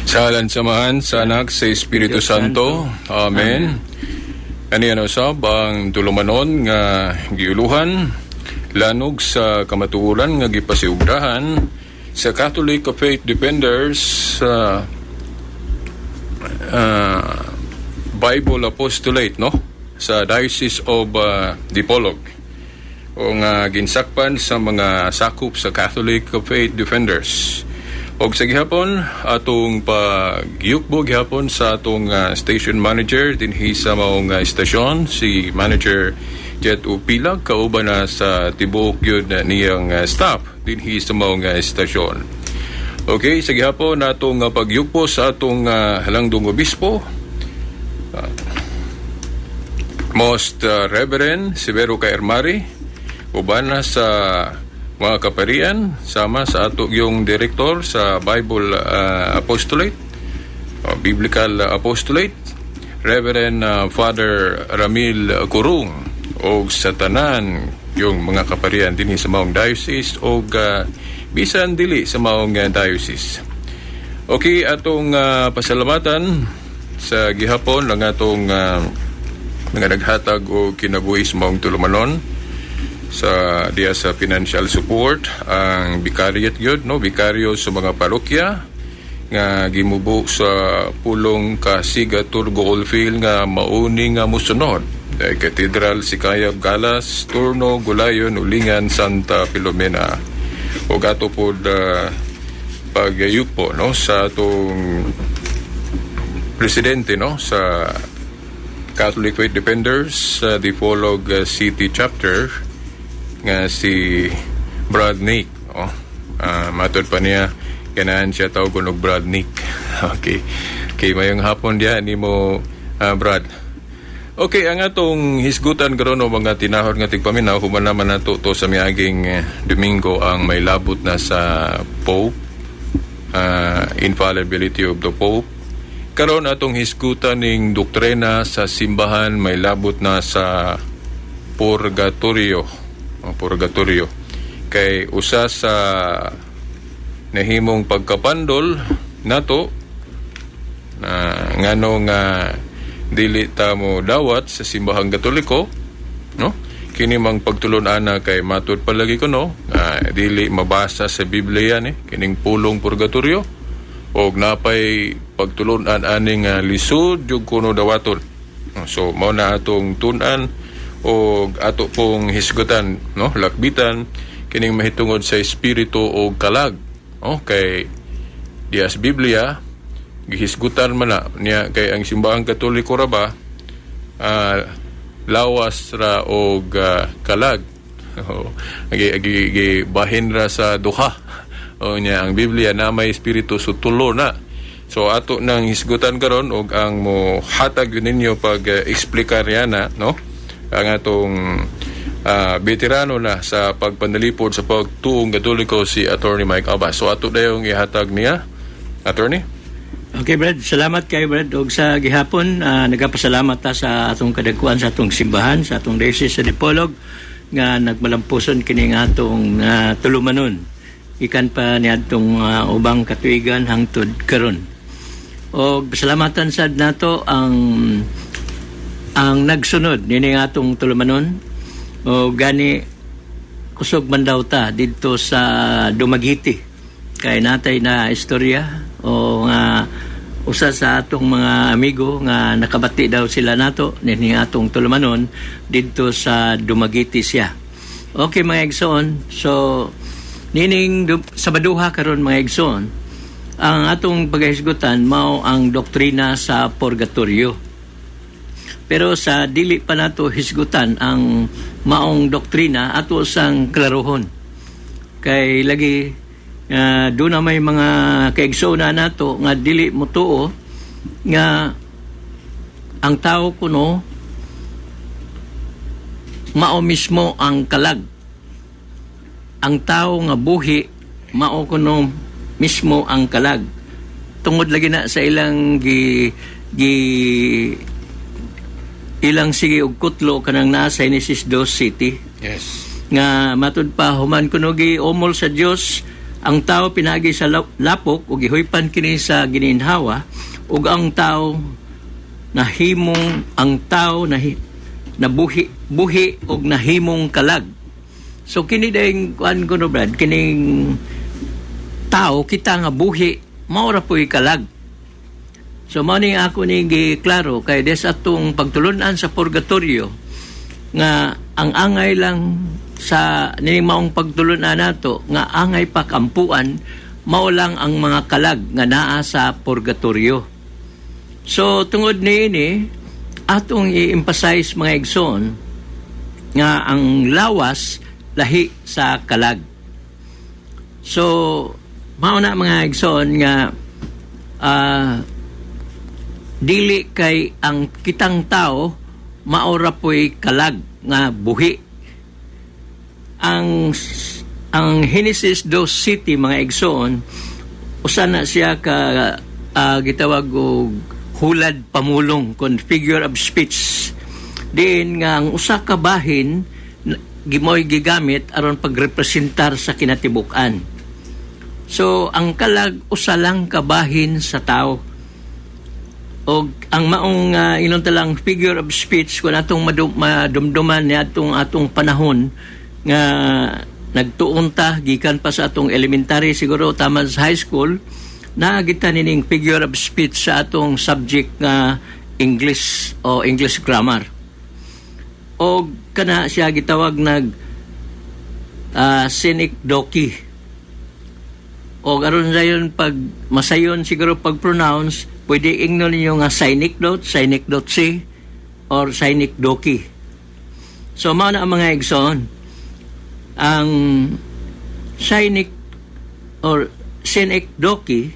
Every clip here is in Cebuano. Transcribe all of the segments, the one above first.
Sa ngalan sa Amahan, sa Anak, sa Espiritu Santo. Amen. Aniya usab ang tulumanon nga giuluhan, lanog sa kamatuoran nga gipasiubrahan sa Catholic Faith Defenders sa Bible Apostolate, no, sa Diocese of Dipolog o nga ginsakpan sa mga sakop sa Catholic Faith Defenders. Og sa gihapon atong pagyukbo gihapon sa atong station manager dinhi sa maong istasyon, si Manager Jet Upilag, kauban na sa tibuok gyud na niyang staff dinhi sa maong istasyon. Okay, sa gihapon atong pagyugpo sa atong halangdong obispo, Most Reverend Severo K. Ermari, uban na sa mga kaparian, sama sa ato yung direktor sa Bible Apostolate, Biblical Apostolate, Reverend Father Ramil Kurung, og sa tanan yung mga kaparian dinhi sa maong diocese og bisan dili sa maong diocese. Okay, atong pasalamatan sa gihapon lang atong mga naghatag og kinabuhi sa maong tulumanon sa diya sa financial support, ang vicariate gyud, no, vikaryo sa mga parokya nga gimubo sa pulong Kasiga Turgo Oilfield nga mauni nga musunod: Cathedral, Sicayab, Galas, Turno, Gulayon, Ulingan, Santa Filomena. Ug ato pod pagyugpo, no, sa atong presidente, no, sa Catholic Faith Defenders sa Dipolog City Chapter nga si Brad Nick, oh. Matod pa niya, ganahan siya tawgon og Brad Nick. Okay, mayong hapon diha nimo, Brad. Okay, ang atong hisgutan karon o mga tinahod nga tigpaminaw, human naman nato to sa miaging Domingo, ang may labot na sa Pope, infallibility of the Pope. Karon atong hisgutan ning doktrina sa simbahan may labot na sa purgatorio. O, purgatorio. Kay usa sa nahimong pagkapandol nato na ngano nga dili ta mo dawat sa Simbahang Katoliko, no, kini mang pagtulon-ana kay matud palagi ko, no, nga dili mabasa sa Biblia ni kining pulong purgatorio og napay pagtulon-an ani nga lisod jud kuno dawaton. So mao na atong tun-an og ato pong hisgutan, no, lakbitan kining mahitungod sa espiritu og kalag. Okay, diya sa Biblia gihisgutan man na niya kay ang Simbahang Katoliko ra ba lawas ra og kalag. Agi agi gi bahin ra sa duha o niya ang Biblia na may espiritu, so tulo na. So ato nang hisgutan karon og ang mo hatag yun ninyo pag eksplikar yana, no, ang atong veterano na sa pagpanalipod sa pagtuong Katoliko, si Attorney Mike Abbas. So ato dayong ihatag niya, Attorney. Okay, Brad. Salamat kayo, Brad. Og sa gihapon, nagapasalamat ta sa atong kadagkuan sa atong simbahan, sa atong diocese sa Dipolog, nga nagmalampuson kini nga atong tulumanon. Ikan pa niadtong ubang katuigan hangtod karon. Og pasalamatan sad nato ang nagsunod nini nga atong tulumanon. O gani kusog man daw ta didto sa Dumaguete kay natay na istorya o nga usa sa atong mga amigo nga nakabati daw sila nato nini atong tulumanon didto sa Dumaguete siya. Okay, mga igsoon, so nining Sabaduha karon, mga igsoon, ang atong paghisgutan mao ang doktrina sa purgatorio. Pero sa dili pa nato hisgutan ang maong doktrina, ato sang klarohon. Kay lagi doon na may mga kaigsoona nato nga dili motuo nga ang tao kuno mao mismo ang kalag. Ang tao nga buhi mao kuno mismo ang kalag. Tungod lagi na sa ilang gi gi ilang sige og kutlo kanang naa sa Genesis 2 City nga matud pa human kuno gi umol sa Dios ang Ang tao pinagi sa lapok ug gihuypan kini sa gininhawa, ug ang tao nahimong, ang tao nabuhi buhi og nahimong kalag. So kini dayong kuan kuno, Brad, kining tao kita nga buhi, mao ra po'y kalag. So mao ni ako ni giklaro kay des atong pagtulunan sa purgatorio nga ang angay lang sa nining maong pagtulunan nato nga angay pakampuan, mao lang ang mga kalag nga naa sa purgatorio. So tungod niini, atong i-emphasize, mga igsoon, nga ang lawas lahi sa kalag. So mao na, mga igsoon, nga dili kay ang kitang tao mao ra po'y kalag nga buhi. Ang Genesis 2 City, mga igsoon, usa na siya ka gitawag og hulad pamulong kon figure of speech diin nga ang usa ka bahin gimoy gigamit aron pagrepresentar sa kinatibuk-an. So ang kalag usa lang ka bahin sa tao. Og ang maong inon talang figure of speech, kung atong madumduman ni atong atong panahon nga nagtuon ta gikan pa sa atong elementary siguro, tama sa high school, naa kita nining figure of speech sa atong subject nga English o English grammar. Og kana siya gitawag nag synecdoche. O aron sayon pag masayon siguro pag pronounce, pwede ingnon ninyo nga synecdoche, synecdoche or synecdoche. So mao na ang mga igsoon. Ang synec or synecdoche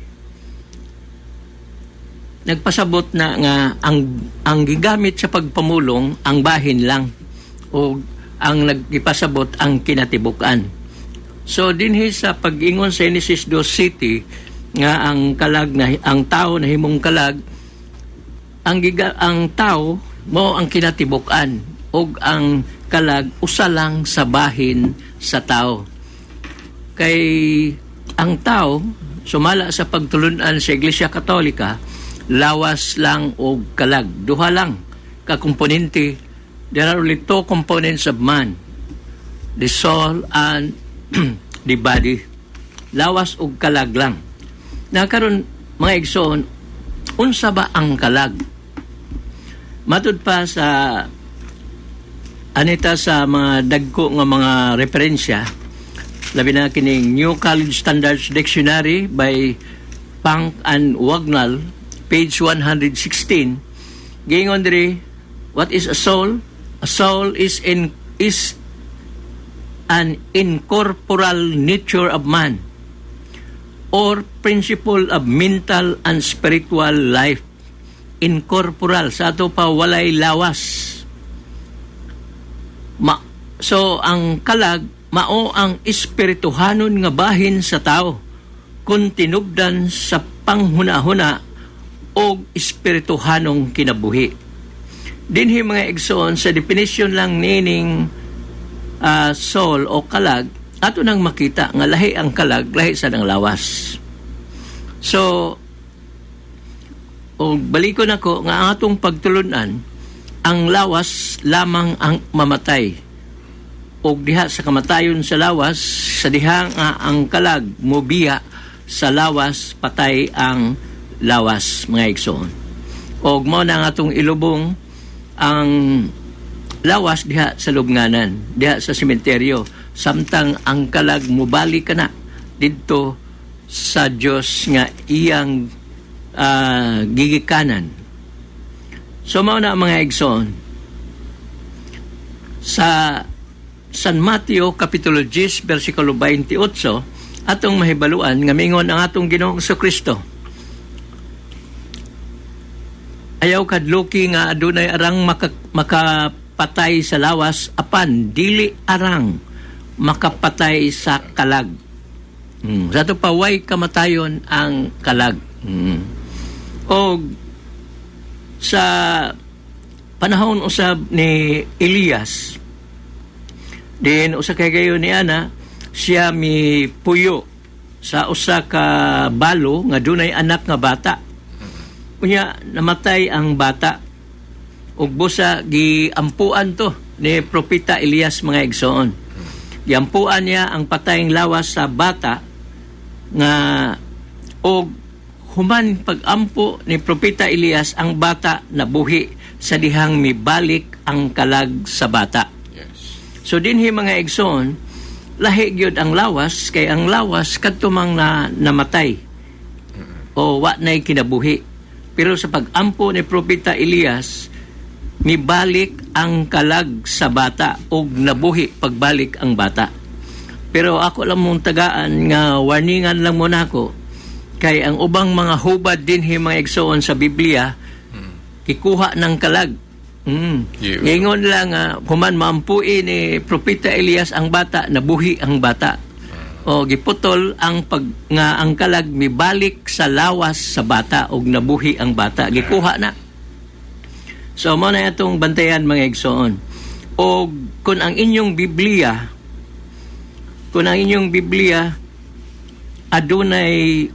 nagpasabot na nga ang gigamit sa pagpamulong ang bahin lang o ang nagipasabot ang kinatibuk-an. So dinhi sa pag-ingon sa Genesis 2 City nga ang kalag na ang tao na himong kalag, ang tao mo ang kinatibuk-an ug ang kalag usa lang sa bahin sa tao. Kay ang tao, sumala sa pagtulunan sa Iglesia Katolika, lawas lang og kalag, duha lang ka komponente. There are only two components of man, the soul and the body. Lawas ug kalag lang. Na karon, mga igsoon, unsa ba ang kalag? Matud pa sa anita sa mga dagko nga mga referensya, labi na kining New College Standards Dictionary by Funk and Wagnall, page 116, giingon diri, what is a soul? A soul is an incorporeal nature of man or principle of mental and spiritual life. Incorporeal, sa ato pa walay lawas. So ang kalag mao ang espirituhanon nga bahin sa tao kung tinubdan sa panghuna-huna o espirituhanong kinabuhi. Dinhi, mga igsoon, sa definition lang nining soul o kalag, ato nang makita nga lahi ang kalag, lahi sa ng lawas. So, o balikon ako nga ang atong pagtulunan, ang lawas lamang ang mamatay. Og diha sa kamatayon sa lawas, sa diha nga ang kalag mobiya sa lawas, patay ang lawas, mga igsoon. Og mao na ang atong ilubong ang lawas diha sa lubnganan, diha sa sementeryo, samtang ang kalag mubalik ka na didto sa Dios nga iyang gigikanan. So mao na ang mga igsoon. Sa San Mateo Kapitulo 10 versikulo 28, atong mahibaluan nga mingon ang atong Ginoong Kristo, "Ayaw kadluki nga adunay arang makapatay sa lawas, apan dili arang makapatay sa kalag." Sa ato pa way kamatayon ang kalag. Og sa panahon usab ni Elias din, usa kay gayon ni ana siya mi puyo sa usa ka balo nga dunay anak nga bata. Unya namatay ang bata ug busa giampuan to ni Propeta Elias, mga igsoon. Giampuan niya ang patayng lawas sa bata nga og human pag-ampo ni Propeta Elias, ang bata nabuhi sa dihang mibalik ang kalag sa bata. So dinhi, mga igsoon, lahi gyud ang lawas kay ang lawas kadto mang na namatay o wa na'y kinabuhi. Pero sa pag-ampo ni Propeta Elias, mibalik ang kalag sa bata og nabuhi pagbalik ang bata. Pero ako lang mong tagaan nga warningan lang mo nako kay ang ubang mga hubad dinhi, mga igsoon, sa Biblia kikuha ng kalag. Ingon lang nga human maampui ni Propeta Elias ang bata, nabuhi ang bata. O giputol ang pag nga ang kalag mibalik sa lawas sa bata og nabuhi ang bata. Gikuha na. So mo na itong bantayan, mga igsoon. O kung ang inyong Biblia adunay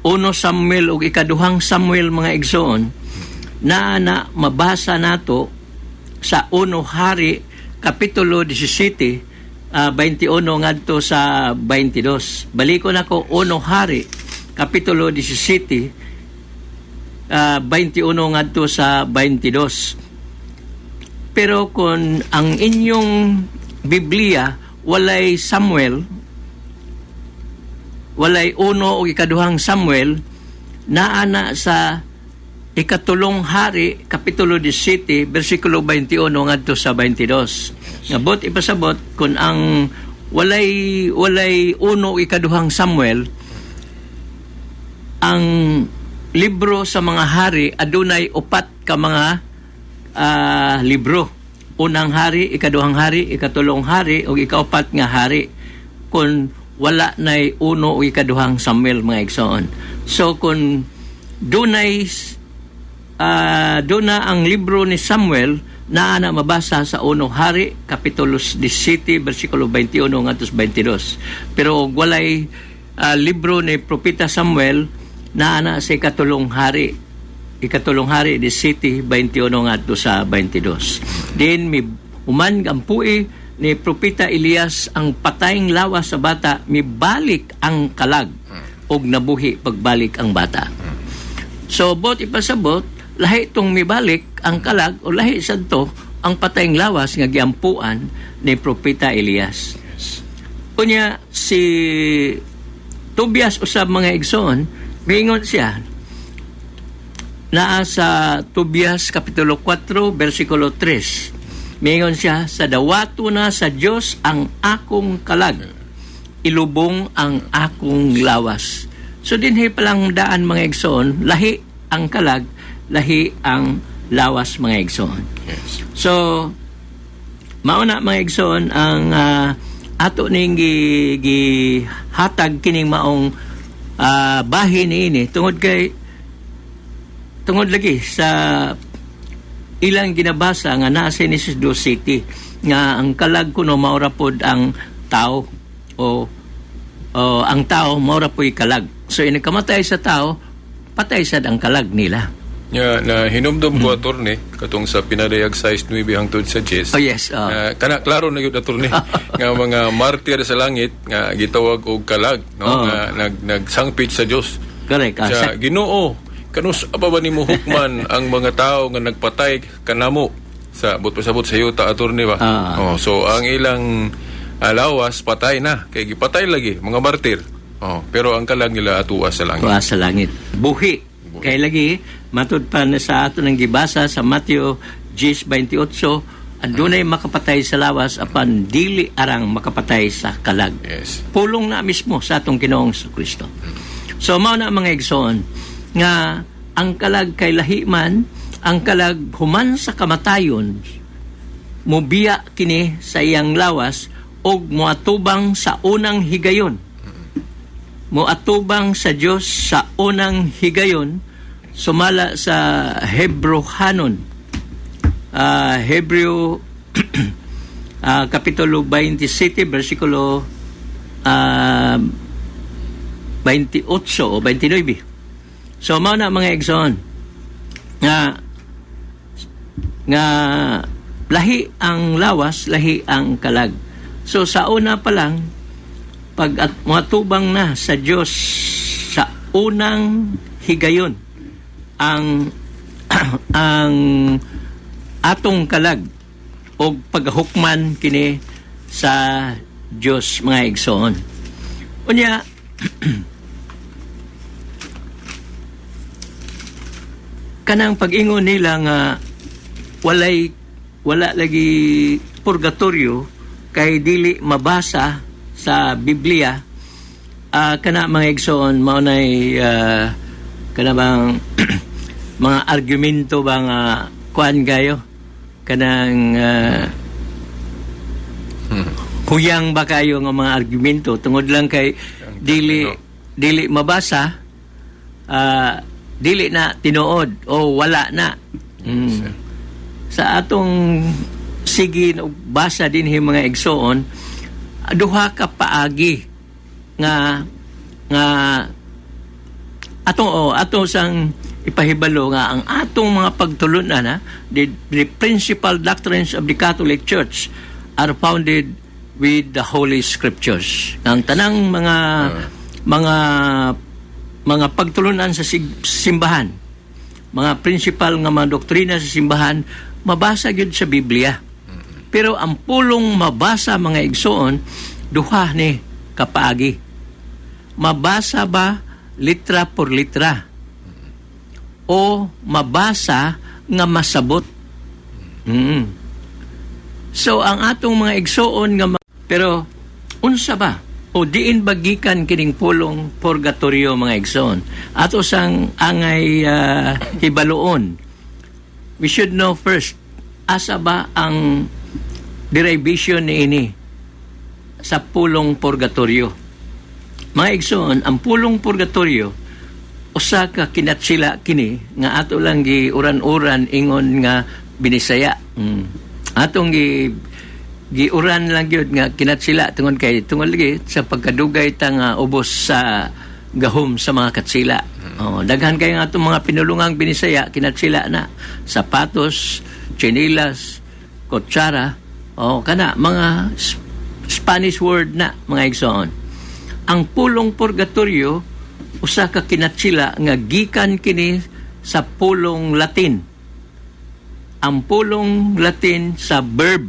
1 Samuel ug ikaduhang Samuel, mga igsoon, na na mabasa nato sa 1 Hari kapitulo 17, 21 ngadto sa 22. Balikon ako, 1 Hari kapitulo 17, 21 ngadto sa 22. Pero kung ang inyong Biblia walay Samuel, walay uno o ikaduhang Samuel, naa na sa ikatulong Hari kapitulo 17 bersikulo 21 ngadto sa 22. Ngabot ipasabot kung ang walay uno o ikaduhang Samuel, ang libro sa mga hari adunay upat ka mga libro. Unang Hari, ikaduhang Hari, ikatulong Hari ug ikaupat nga Hari. Kung wala nay uno o ikaduhang Samuel, mga igsoon. So kung dunay duna ang libro ni Samuel, naa na mabasa sa 1 Hari kapitulo 17 bersikulo 21 ngadto sa 22. Pero og walay libro ni Propeta Samuel, naa na sa ikatulong Hari 17 21 ngadto sa 22. Din mi human ampui ni Propeta Elias ang patayng lawas sa bata, mibalik ang kalag og nabuhi pagbalik ang bata. So bot ipasabot, lahi tong mibalik ang kalag o lahi sadto ang patayng lawas nga giampuan ni Propeta Elias. Unya si Tobias usab, mga igsoon, miingon siya naa sa Tobias kapitulo 4 bersikulo 3. Miingon siya, "Sa dawato na sa Dios ang akong kalag, ilubong ang akong lawas." So dinhi pa lang daan, mga igsoon, lahi ang kalag, lahi ang lawas, mga igsoon. So mao na, mga igsoon, ang ato ning gihatag kining maong bahin niini tungod kay tungod lagi sa ilang ginabasa nga naa sa Genesis 2 City nga ang kalag kuno maura pod ang tao o ang tao maura po'y kalag. So inikamatay sa tao, patay sad ang kalag nila. Ya, na hinumdum ko, attorney, katong sa Pinadayag 6:9 hangtod sa 10. Oh yes. Na kana klaro na gyud, attorney, nga mga martir sa langit nga gitawag og kalag, no, nga nagsangpit sa Dios. Sa "Ginoo, kanus pa ba nimo hukman ang mga tao nga nagpatay kanamo?" Sa but pasabot sa yuta, attorney ba? Oh, so ang ilang lawas patay na kay gipatay lagi mga martir. Oh, pero ang kalag nila atua sa langit. Tuwa sa langit. Buhi. Kay lagi, matud pa na sa ato ng gibasa sa Mateo 10:28, adunay makapatay sa lawas apan dili arang makapatay sa kalag. Pulong na mismo sa atong Ginoong Kristo. So mao na, mga igsoon, nga ang kalag kay lahi man, ang kalag human sa kamatayon mubiya kini sa iyang lawas og moatubang sa unang higayon. Moatubang sa Dios sa unang higayon sumala sa Hebrohanon. Hebreo kapitulo 27 bersikulo 28 o 29. So mao na, mga igsoon, nga nga lahi ang lawas, lahi ang kalag. So sa una pa lang, pag at mga tubang na sa Dios sa unang higayon ang ang atong kalag og paghukman kini sa Dios, mga igsoon. Unya, kanang pag-ingon nila nga wala lagi purgatorio kay dili mabasa sa Biblia, kana, mga igsoon, mao nay kana bang mga argumento ba nga kuan kayo, kanang huyang ba kayo nga mga argumento tungod lang kay dili dili mabasa, dili na tinuod o wala na. Sa atong sige og basa dinhi, mga igsoon, duha ka paagi nga nga atong o ato sang ipahibalo nga ang atong mga pagtulunan ha, the principal doctrines of the Catholic Church are founded with the Holy Scriptures. Ang tanang mga mga mga pagtulunan sa simbahan, mga principal nga mga doktrina sa simbahan, mabasa gyud sa Biblia. Pero ang pulong mabasa, mga igsoon, duha ni kapaagi. Mabasa ba litra por litra o mabasa nga masabot? So ang atong mga igsoon nga pero unsa ba o diin ba gikan kining pulong purgatorio, mga igsoon? Ato sang angay hibaluon. We should know first asa ba ang derivation niini sa pulong purgatorio. Mga igsoon, ang pulong purgatorio, usa ka kinatsila kini nga ato lang gi uran-uran ingon nga Binisaya. Atong gi giuran lang gyud nga kinatsila tungod kay tungod lagi sa pagkadugay ta nga ubos sa gahom sa mga katsila. Oh, daghan kay nga atong mga pinulungang Binisaya kinatsila na. Sapatos, tsinelas, kutsara, oh, kana mga Spanish word na, mga igsoon. Ang pulong purgatorio, usa ka kinatsila nga gikan kini sa pulong Latin. Ang pulong Latin sa verb.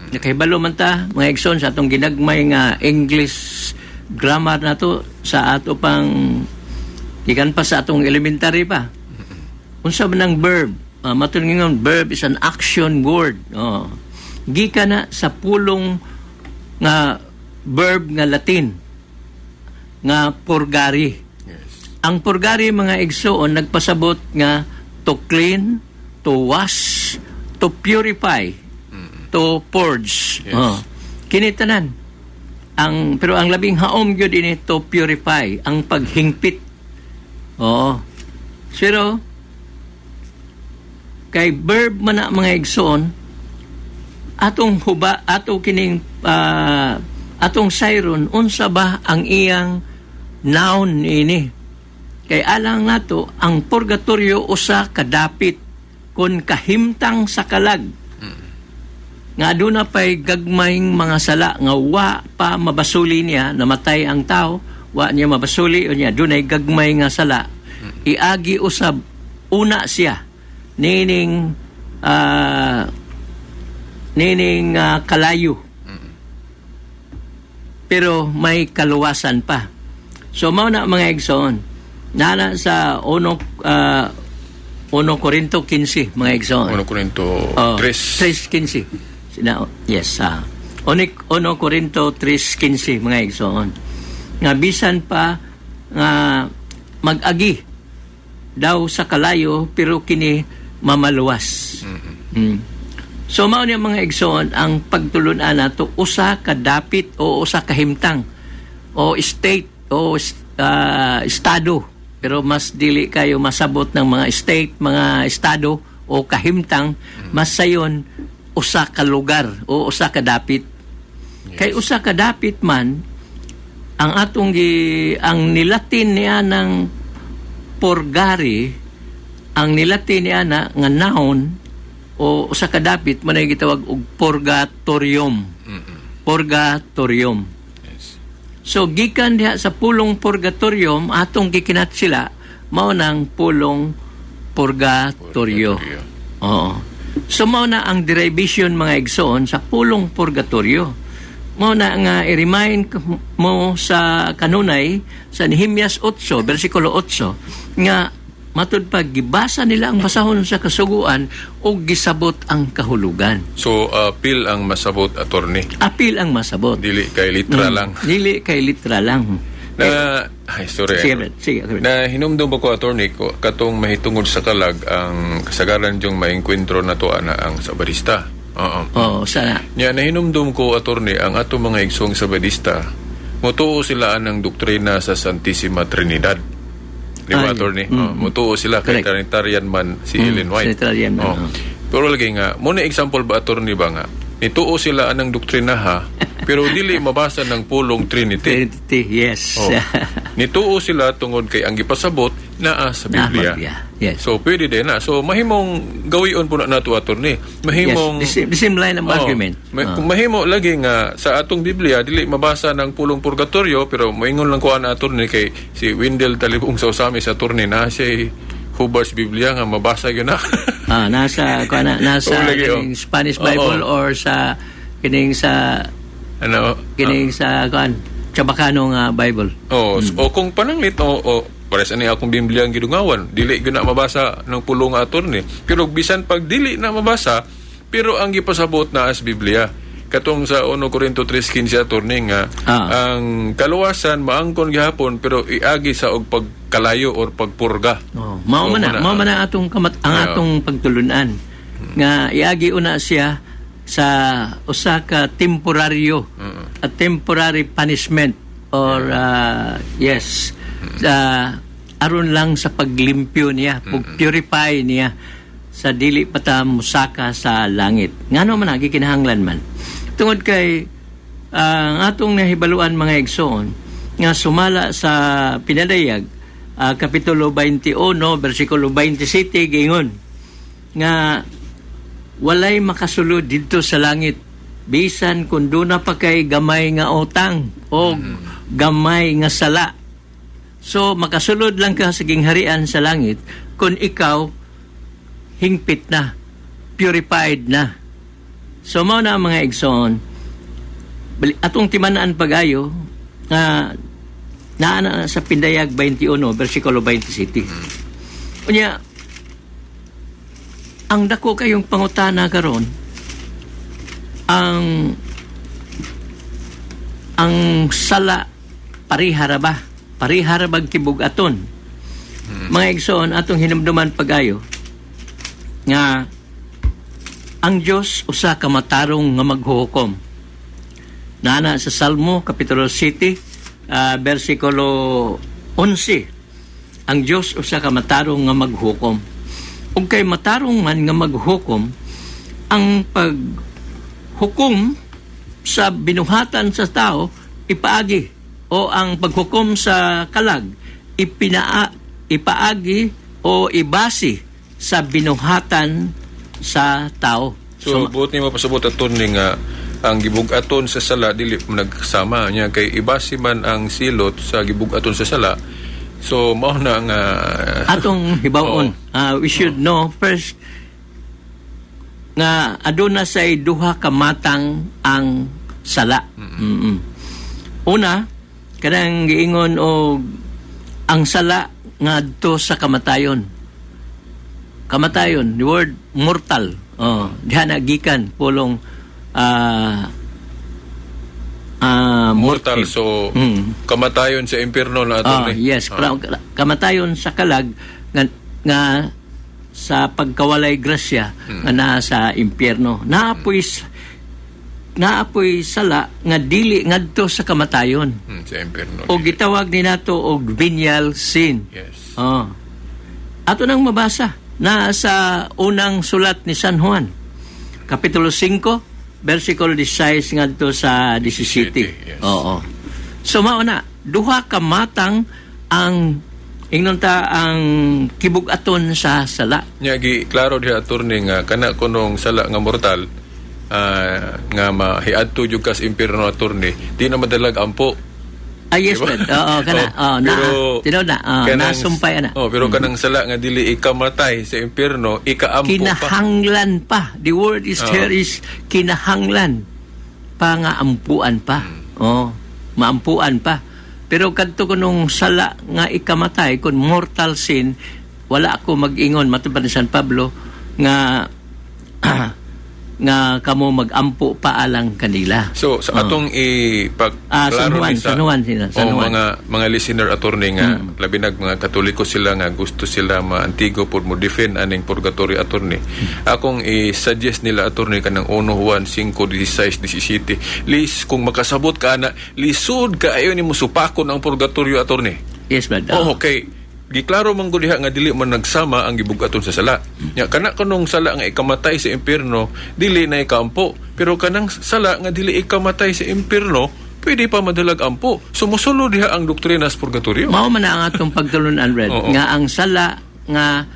Nakahibalo man ta, mga igsoon, sa atong ginagmay nga English grammar nato sa ato pang gikan pa sa atong elementary pa. Unsa man ang verb? Matun ngingon, verb is an action word. Oh. Gikan na sa pulong nga verb nga Latin nga purgari. Ang purgari, mga igsoon, nagpasabot nga to clean, to wash, to purify, to purge. Oh. Kini tanan. Ang pero ang labing haom gyud ini to purify, ang paghingpit. Oo. Pero kay verb man na, mga igsoon, atong huba ato kining atong sayron unsa ba ang iyang noun ini. Kay alang nato ang purgatorio usa kadapit kon kahimtang sa kalag nga aduna pay gagmayng mga sala nga wa pa mabasuli niya. Namatay ang tao, wa niya mabasuli unya dunay gagmay nga sala, iagi usab una siya nining nining kalayo, pero may kaluwasan pa. So mao na, mga igsoon, nana sa 1 Korinto 15, mga igsoon. 1 Korinto Oh, 3. 3:15. Yes, ah. 1 Korinto 3:15, mga igsoon. Nga bisan pa nga mag-agi daw sa kalayo, pero kini mamaluwas. So mao niya, mga igsoon, ang pagtulunan nato usa ka dapit o usa ka himtang o state o estado, pero mas dili kayo masabot ng mga state, mga estado o kahimtang, mas sayon usa ka lugar o usa ka dapit. Kay usa ka dapit man Ang atong gi ang nilatin niya ng purgare, ang nilatin niya na nga noun o usa ka dapit man ay gitawag og purgatorium. Purgatorium. So gikan diha sa pulong purgatorium atong gikinat sila mao nang pulong purgatorio. Purgatorio. Oo. So mao na ang derivation, mga igsoon, sa pulong purgatorio. Mao na nga i-remind mo sa kanunay sa Nehemias 8 bersikulo 8 nga matud pa gibasa nila ang basahon sa kasuguan ug gisabot ang kahulugan. So, apil ang masabot, attorney. Apil ang masabot. Dili kay litra lang. Dili kay litra lang. Na, ay, sorry. Sige, Brad. Sige, Brad. Na hinumdum ba ko, attorney, ko katong mahitungod sa kalag, ang kasagaran yung maengkwentro na to ana ang Sabadista. Oo. Oo, sana. Nya nahinumdum ko, attorney, ang atong mga igsoong Sabadista, mutuo sila anang doktrina sa Santissima Trinidad. Di ba, Ay, attorney? Oh, mutuo sila kay Correct. Trinitarian man si Ellen White. Trinitarian man, Oh. oh. Pero lagi nga, muna example ba, attorney, ba nga, nituo sila anang doktrina ha, pero dili mabasa ng pulong Trinity. Trinity, yes. Oh. Nituo sila tungod kay ang gipasabot naa sa Biblia. Naa, Biblia. Yes. So pwede din na. So mahimong gawion po na nato, attorney. Mahimong Yes, the same line of Oo. argument. Kung mahimo lagi nga sa atong Biblia dili mabasa ng pulong purgatorio, pero moingon lang ko ana, attorney, kay si Wendell Talibong sa Osamis, attorney, na siya Hubbard's Biblia nga mabasa gyud na. Ah, nasa kuan na, nasa Oo, lagi, oh. kining Spanish Bible or sa kining sa ano kining sa kuan Chabacano nga Bible. Oh, o kung pananglit o pares ani akong Biblia ang gidungawan, dili gyud na mabasa ng pulong, attorney. Pero bisan pag dili na mabasa, pero ang gipasabot na as Biblia. Katong sa 1 Corinto 3:15, attorney, nga ang kaluwasan maangkon gihapon pero iagi sa og pagkalayo or pagpurga. Oh, mao Oo, man na, muna. mao man na atong kamat ang atong pagtulunan nga iagi una siya sa usa ka temporaryo, a temporary punishment or yes, aron lang sa paglimpyo niya, pag-purify niya sa dili pa ta musaka sa langit. Ngano man ang gikinahanglan man? Tungod kay ang atong nahibaluan, mga igsoon, nga sumala sa Pinadayag Kapitulo 21 bersikulo 27 giingon nga walay makasulod didto sa langit bisan kung duna pa kay gamay nga utang o gamay nga sala. So makasulod lang ka sa gingharian sa langit kung ikaw hingpit na, purified na. So mao na ang mga igsoon, atong timan-an pag-ayo nga naa na sa Pindayag 21 bersikulo 27. Unya ang dako kayong pangutana karon, ang sala pareha ra ba? Pareha ra bag kibug-aton? Mga igsoon, atong hinumduman pag-ayo nga ang Dios usa ka matarong nga maghuhukom. Nana sa Salmo kapitulo 7 bersikulo 11. Ang Dios usa ka matarong nga maghukom. Ug kay matarong man nga maghukom, ang paghukom sa binuhatan sa tao ipaagi o ang paghukom sa kalag ipaagi o ibasi sa binuhatan sa tao. So, buot nimo pasabot, attorney, nga ang gibug-aton sa sala dili mo nagsama niya kay ibasi man ang silot sa gibug-aton sa sala. So mao na nga Atong hibaw-on. We should know first nga aduna say duha ka matang ang sala. Una, kanang giingon og ang sala ngadto sa kamatayon. Kamatayon, the word mortal. Oh, diha na gikan pulong mortal morte. So kamatayon sa impierno na, attorney. Yes, kamatayon sa kalag nga sa pagkawalay grasya nga naa sa impyerno. Naapoy sala nga dili ngadto sa kamatayon. Sa impierno. O gitawag ni nato og venial sin. Oh. Ato nang mabasa na sa unang sulat ni San Juan, Kapitulo 5, versikulo 16 ngadto sa 17. Yes. Oo. So mao na, duha ka matang ang ingnon ta ang kibug-aton sa sala. Nya gi klaro diha, attorney, nga kana kunong sala nga mortal nga mahiadto jud kas impierno, attorney, di na madalag ampo. Ah, yes, Diba? Brad. Oo, kana. Oh, Oh, na, pero tinuod na. Oh, nasumpay na. Oh, pero kanang sala nga dili ikamatay sa impierno, ikaampo pa. Kinahanglan pa. The word is here is kinahanglan pa nga ampuan pa. Oh, maampuan pa. Pero kadto kunong sala nga ikamatay, kun mortal sin, wala ako mag-ingon matud pa ni San Pablo nga nga kamo mag-ampo pa alang kanila. So sa atong ipagklaro Ah, San Juan, ni sa San Juan sila, San o Juan. mga listener, attorney, nga labi nag mga Katoliko sila nga gusto sila maantigo por mo defend aning purgatory, attorney. Akong i-suggest nila, attorney, kanang 1 Juan 5:16 17. Lis kung makasabot ka ana, lisod kaayo nimo supakon ang purgatorio, attorney. Yes, Brad. Oh, okay. Giklaro man gud diha nga dili man nagsama ang gibugaton sa sala. Nya kana kanong sala nga ikamatay sa impierno, dili na ikaampo. Pero kanang sala nga dili ikamatay sa impierno, pwede pa madalag ampo. Sumusulo diha ang doktrina sa purgatorio. Mao man na ang atong pagtulunan, Red, nga ang sala nga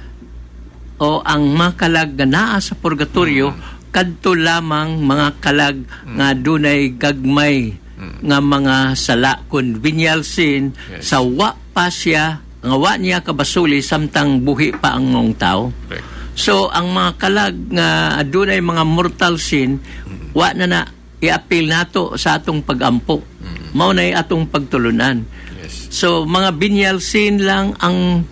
o ang makalag nga naa sa purgatorio kadto lamang mga kalag nga dunay gagmay nga mga sala, kun venial sin sa wa pa siya nga wa niya kabasuli samtang buhi pa ang maong tao. Correct. So ang mga kalag nga adunay mga mortal sin, wa na na i-appeal nato sa atong pagampo. Mao na atong pagtulunan. So mga venial sin lang ang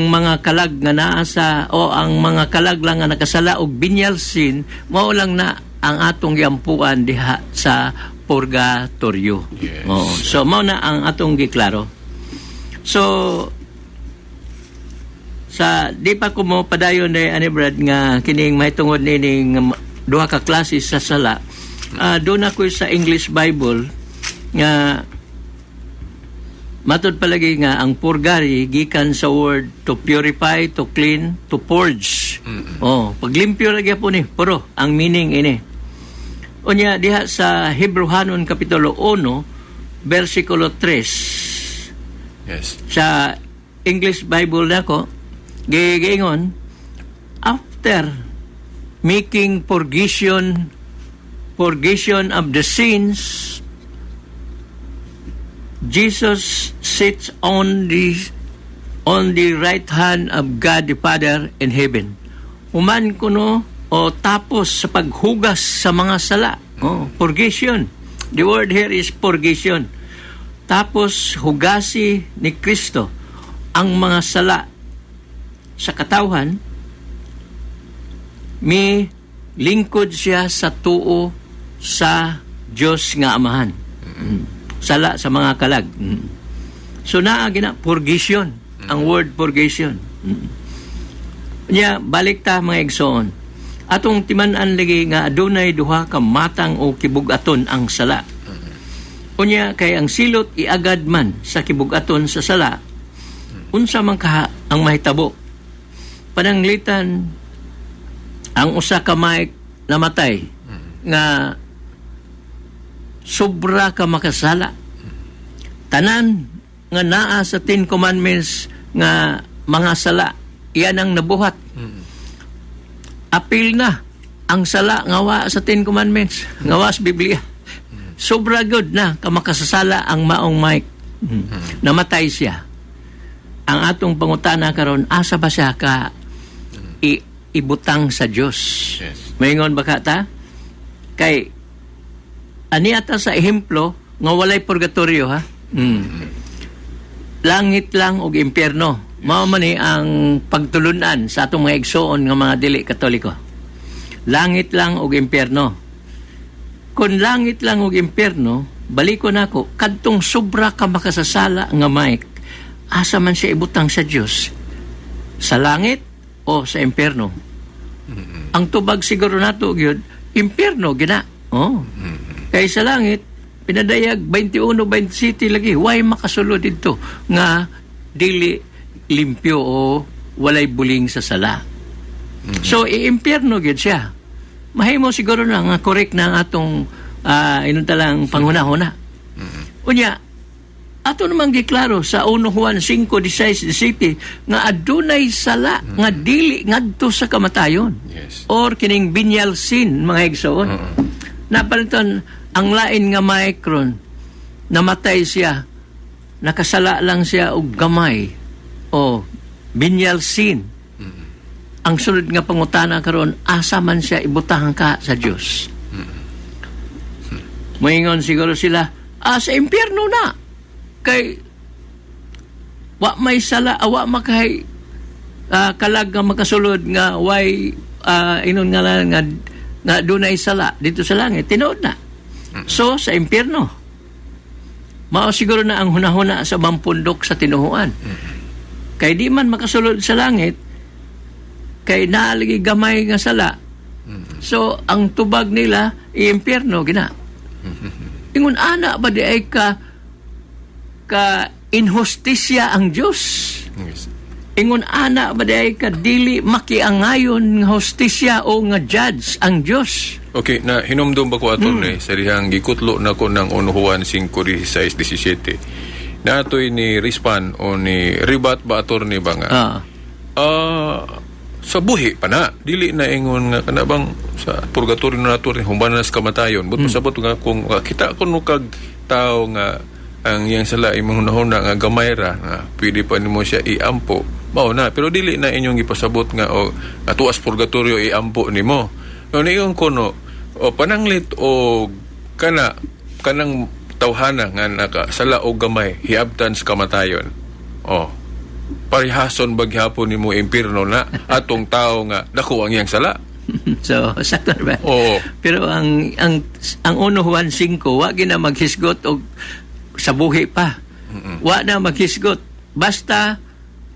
mga kalag nga naa sa o ang mga kalag lang nga nakasala og venial sin, mao lang na ang atong giampuan diha sa purgatorio. Oo. So mao na ang atong giklaro. So sa di pa ko mo padayon ni ani, Brad, nga kining mahitungod nining duha ka klase sa sala. Doon ako sa English Bible nga matud palagi nga ang purgary gikan sa word to purify, to clean, to purge. Oh, paglimpyo ra gyapon ni, puro ang meaning ini. Unya diha sa Hebrehanon kapitulo 1 versikulo 3 sa English Bible nako giingon, after making purgation of the sins, Jesus sits on the right hand of God the Father in heaven. Human kuno o tapos sa paghugas sa mga sala. Oh, purgation. The word here is purgation. Tapos hugasi ni Kristo ang mga sala sa katawhan, mi lingkod siya sa tuo sa Dios nga Amahan. Sala sa mga kalag. So naa gina purgation, ang word purgation. Nya balik ta, mga igsoon. Atong timan-an lagi nga adunay duha ka matang o kibug-aton ang sala. Unya kay ang silot iagad man sa kibug-aton sa sala. Unsa man kaha ang mahitabo? Pananglitan ang usa ka Mike namatay nga sobra ka makasala. Tanan nga naa sa Ten Commandments nga mga sala, iyan ang nabuhat. Apil na ang sala nga wa sa Ten Commandments, nga wa sa Biblia. Sobra good na ka makasasala ang maong Mike. Namatay siya. Ang atong pangutana karon, asa ba siya ka ibutang sa Dios? Maingon ba ka ta? Kay ani ata sa ehemplo nga walay purgatorio, ha. Langit lang og impyerno. Mao man ni ang pagtulunan sa atong mga igsoon nga mga dili Katoliko. Langit lang og impyerno. Kung langit lang og impyerno, baliko nako kadtong sobra ka makasasala nga Mike, asa man siya ibutang sa Dios? Sa langit o sa impyerno? Ang tubag siguro nato gyud, impyerno gina. Oh. Kay sa langit, pinadayag 21 27 lagi, way makasulod didto nga dili limpyo o walay buling sa sala. So iimpyerno gyud siya. Mahimo siguro na nga correct na ang atong inunta lang panghuna-huna. Unya, ato namang giklaro sa 1 Juan 5:16, 17 nga adunay sala nga dili ngadto sa kamatayon. Or kining venial sin, mga igsoon. Napaliton ang lain nga micron, namatay siya, nakasala lang siya og gamay o venial sin. Ang sunod nga pangutana karon, asa man siya ibutang ka sa Dios? Moingon siguro sila, sa impyerno na. Kay wa may sala, wa makay kalag nga makasulod nga way inon nga lang nga nga dunay sala dito sa langit, tinuod na. So sa impyerno. Mao siguro na ang hunahuna sa mampundok sa tinuhuan. Kay di man makasulod sa langit kay naalagi gamay nga sala. So ang tubag nila, i-impyerno gina. Ingon ana ba di ay ka ka inhustisya ang Dios? Ingon ana ba di ay ka dili makiangayon nga hustisya o nga judge ang Dios? Okay, na hinumdum ba ko, attorney, sa dihang gikutlo na ko ng 1 Juan 5, 16, 17. Natoy ni respond o ni rebut ba, attorney, ba nga? Sa buhi pa na, dili na ingon nga kana bang sa purgatorio na attorney, human na sa kamatayon. But pasabot nga kung kita kuno kag tao nga ang iyang sala imong hunahuna nga gamay ra nga pwede pa nimo siya iampo. Mao na, pero dili na inyong gipasabot nga o nga tuas purgatorio iampo nimo. No niyon kuno o pananglit o kana kanang tawhana nga nakasala og gamay hiabtan sa kamatayon. Oh. Parehason ba gihapon nimo impierno na atong tao nga dako ang iyang sala? So, sakto na ba? Oo. Pero ang 1 Juan 5, wa gina maghisgot og sa buhi pa. Wa na maghisgot. Basta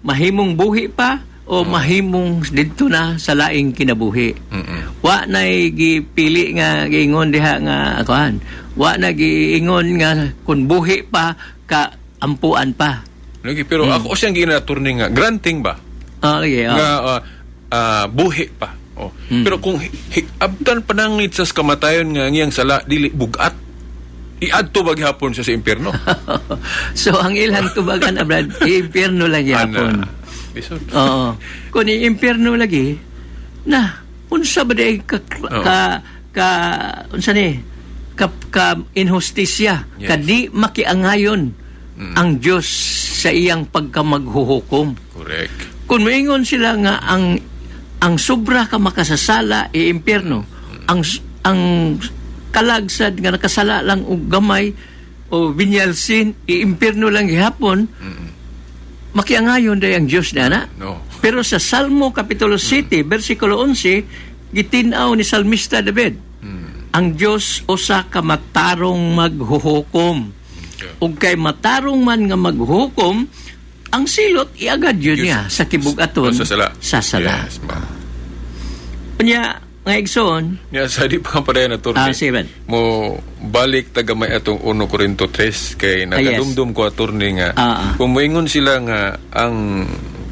mahimong buhi pa o mahimong didto na sa laing kinabuhi. Wa na gipili nga giingon diha nga kuan. Wa na giingon nga kung buhi pa ka ampuan pa. Lagi, pero ako siyang gina, attorney, nga granting ba Ah, okay, nga buhi pa. Oh. Pero kung abtan pananglit sa kamatayon nga ang iyang sala dili bugat, iadto ba gihapon siya sa impierno? So ang ilang tubagan na, Brad, impyerno lang gyapon. Ana. Lisod. Oo. Kung i-impyerno lagi, na, unsa ba di ka, ka, ka, unsa ni, ka inhustisya, ka di makiangayon ang Diyos sa iyang pagkamaghuhukom. Kung moingon sila nga ang sobra ka makasasala i-impyerno, ang kalagsad nga nakasala lang og gamay o venial sin i-impyerno lang gihapon, makiangayon day ang Dios na na? No. Pero sa Salmo Kapitulo 7, versikulo 11, gitin-aw ni Salmista David, ang Dios usa ka matarong maghuhukom. Ug kay matarong man nga maghuhukom, ang silot iagad yun Diyos- niya sa kibugaton Sa sala. Sa sala. Yes, ma'am. Unya, nga igsoon, Nya sa di pa pareha na, attorney. Ah, sige, Brad. Mo balik ta gamay atong 1 Corinto 3 kay nakadumdum ko, attorney, nga kung moingon sila nga ang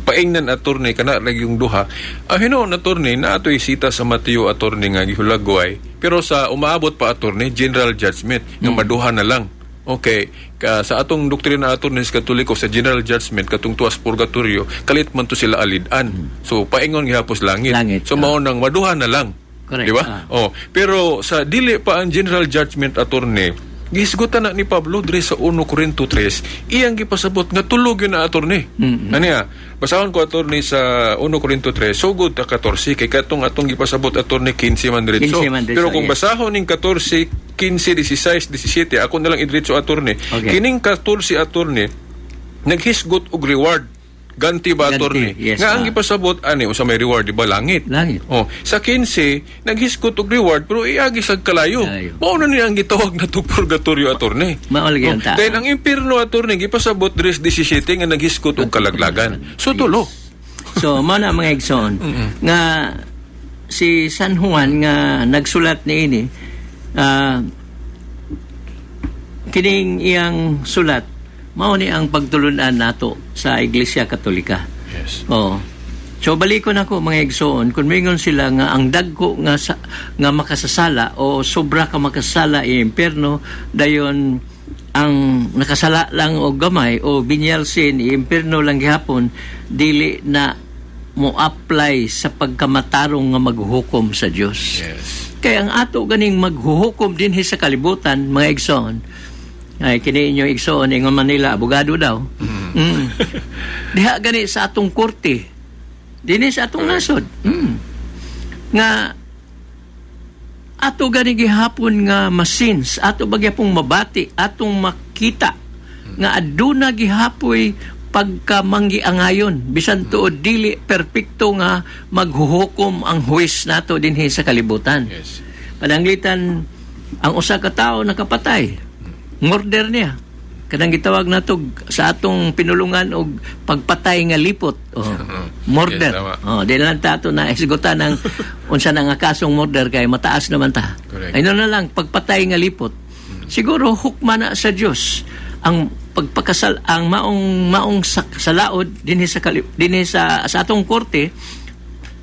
paingnan, attorney, kana lagi yung duha, hinuon, attorney, na atoy sita sa Mateo, attorney, nga gihulagway pero sa umaabot pa, attorney, general judgment nga maduha na lang. Okay, ka sa atong doktrina, attorney, sa Katoliko, sa general judgment katong tuas purgatorio, kalit man to sila alid-an. So paingon gihapos langit. Langit, So mao nang maduha na lang. Correct, Di ba? ah. Oh, pero sa dili pa ang general judgment, attorney, gihisgutan na ni Pablo diri sa 1 Corinto 3, iyang gipasabot nga tulog yun na, attorney. Ano ya? Basahon ko, attorney, sa 1 Corinto 3, sugod ta 14 kay katong atong gipasabot, attorney, 15 man diretso. 15 man diretso, Pero kung basahon ning 14, 15, 16, 17, ako na lang idiretso, attorney. Okay. Kining 14, attorney, naghisgot og reward. Ganti ba, Ganti, attorney? Yes, nga ang gipasabot ani usa may reward, di ba, langit. Langit. Oh, sa 15 naghisgot og reward pero iagi sa kalayo. Kalayo. Mao na niya ang gitawag na to purgatorio, attorney. Mao lagi ang Oh, tao. then ang impierno, attorney, gipasabot diri sa 17 nga naghisgot og kalaglagan. So tulo. So, mao na, mga igsoon, nga si San Juan nga nagsulat niini, kining iyang sulat mao ni ang pagtulunan nato sa Iglesia Katolika. Oo. So balikon ako, mga igsoon, kung mingon sila nga ang dagko nga sa, nga makasasala o sobra ka makasala i impierno dayon. Ang nakasala lang og gamay o venial sin, impierno lang gihapon, dili na mo apply sa pagkamatarong nga maghukom sa Dios. Kaya ang ato ganing maghuhukom dinhi sa kalibutan, mga igsoon, ay kini inyong igsoon ingon Manila, abogado daw. Diha gani sa atong korte, dinhi sa atong nasod. Nga ato gani gihapon nga ma-sense, ato ba gihapong mabati, atong makita nga aduna gihapoy pagkamanggiangayon bisan tuod dili perpekto nga maghuhukom ang huwes nato dinhi sa kalibutan. Pananglitan ang usa ka tawo nakapatay. Murder niya. Kanang gitawag nato sa atong pinulungan og pagpatay nga lipot. Oh, murder. Yes, tama. Oh, di na lang ta ato na isgutan ang unsa na nga kasong murder kay mataas naman ta. Ay na lang pagpatay nga lipot. Siguro hukma na sa Dios ang pagpakasal ang maong maong salaod dinhi sa atong korte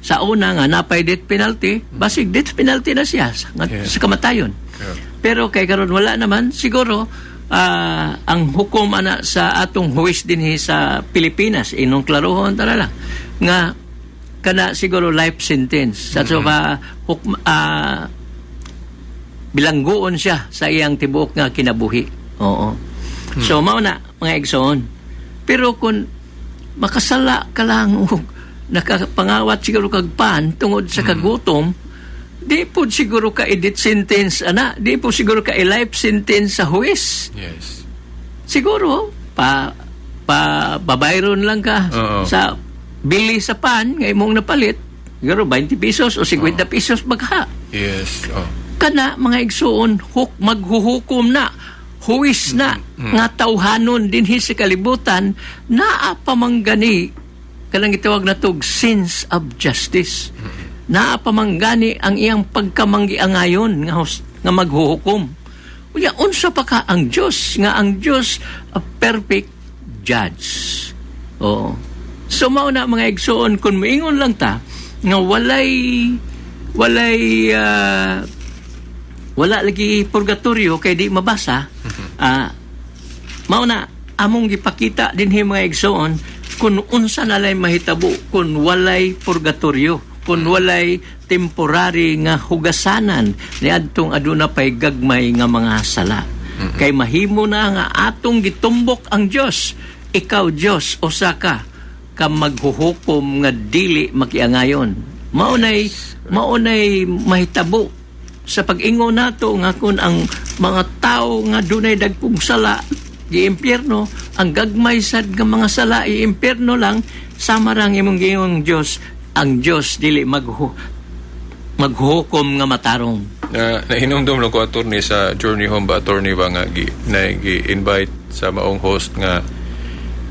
sa una nga napay death penalty, basig death penalty na siya sa kamatayon. Pero kay karon wala naman siguro, ang hukom ana sa atong huwes dinhi sa Pilipinas, inong klarohon ta na lang nga kana siguro life sentence sa so ba bilangguon siya sa iyang tibuok nga kinabuhi. Oo. So mao na, mga igsoon. Pero kung makasala ka lang og nakapangawat siguro kag pan tungod sa kagutom, di po siguro ka i-death sentence ana, di po siguro ka i-life sentence sa huwes. Siguro pa pa babayron lang ka sa bili sa pan nga imong napalit. Siguro 20 pesos o 50 pesos magha. Kana, mga igsuon, maghuhukom na huwis na nga tawhanon dinhi sa kalibutan, naa pa man gani kanang gitawag natog sense of justice. Naa pa man gani ang iyang pagkamanggiangayon nga maghuhukom. Unya unsa pa ka ang Dios, nga ang Dios a perfect judge? Oo. So mao na, mga igsuon, kung moingon lang ta nga walay walay wala lagi purgatorio kay di mabasa, mao na among gipakita dinhi, mga igsoon, kung unsa na lay mahitabo kung walay purgatorio, kung walay temporary nga hugasanan niadtong aduna pay gagmay nga mga sala, kay mahimo na nga atong gitumbok ang Dios: "Ikaw Dios, usa ka ka maghuhukom nga dili makiangayon." Maunay mahitabo sa pag-ingon nato nga kung ang mga tao nga dunay dagkong sala gi-impyerno, ang gagmay sad nga mga sala i-impyerno lang, sama rang imong giingong Dios, ang Dios dili maghukom nga matarong. Na nahinumdum lang ko, attorney, sa Journey Home ba, attorney ba, nga gi, na gi-invite sa maong host nga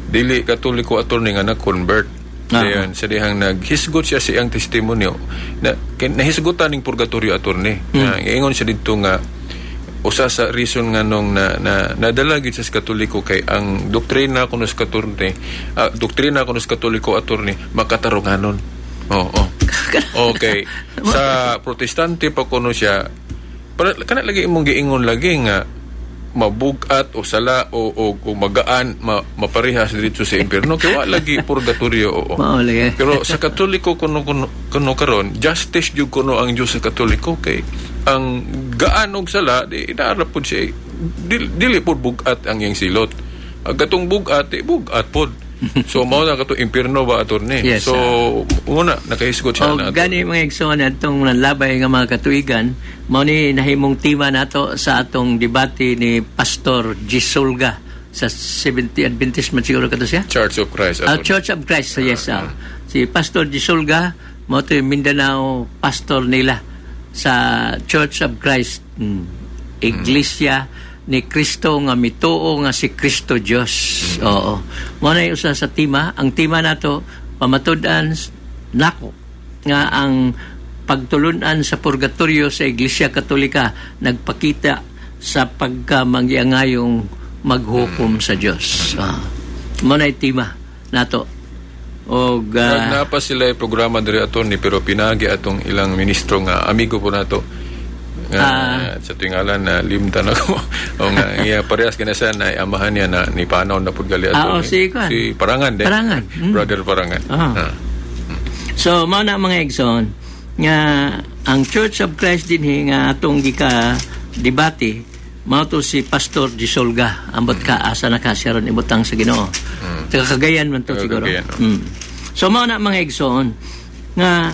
dili Katoliko, attorney, nga na-convert. Dayon sa dihang naghisgot siya sa iyang testimonyo na nahisgutan ning purgatorio, attorney. Na ingon siya didto nga usa sa reason nga nung na, na nadala gyud sa Katoliko kay ang doktrina kuno sa attorney, doktrina kuno sa Katoliko, attorney, makatarunganon. Oo. Okay. Sa Protestante pa kuno siya, para kana lagi imong giingon lagi nga mabugat o sala o magaan maparehas diretso sa impierno kay wa lagi purgatorio, oo. Mao lagi. Pero sa Katoliko kuno karon, justice jud kuno ang Dios sa Katoliko kay ang gaan og sala di inaara pud siya, dili pud bugat ang iyang silot. Ang katong bugat di bugat pud. So mao na katong impierno ba, attorney? Yes. So muna nakahisgot siya O na. gani, mga igsoon, atong nanlabay nga mga katuigan, mao ni nahimong tema nato sa atong debate ni Pastor Gisulga sa 70 Adventist man siguro kato siya. Church of Christ, attorney. Church of Christ, yes. Si Pastor Gisulga, mao to yung Mindanao pastor nila sa Church of Christ. Iglesia ni Kristo nga mituo nga si Kristo Dios. Oo. Mao na yung usa sa tema. Ang tema nato, pamatud-an nako nga ang pagtulunan sa purgatorio sa Iglesia Katolika nagpakita sa pagkamangyangayong maghukom sa Dios. Mao na yung tema nato. Og Nag Naa pa sila yung programa diri, attorney, pero pinagi atong ilang ministro nga amigo po nato. Nga, sa tingalan na limtan ako. O nga iya parehas kinasa na amahan niya na ni panaw na pud gali Ah, ato. oh, si Kwan. Si Parangan de. Parangan. Brother Parangan. Ah. So mao na, mga igsoon, nga ang Church of Christ dinhi nga atong gika debate mao to si Pastor Gisolga. Ambot ka asa na ka siya ron, ibutang sa Ginoo. Taga Cagayan man to Taga siguro. Cagayan, oh. So mao na, mga igsoon, nga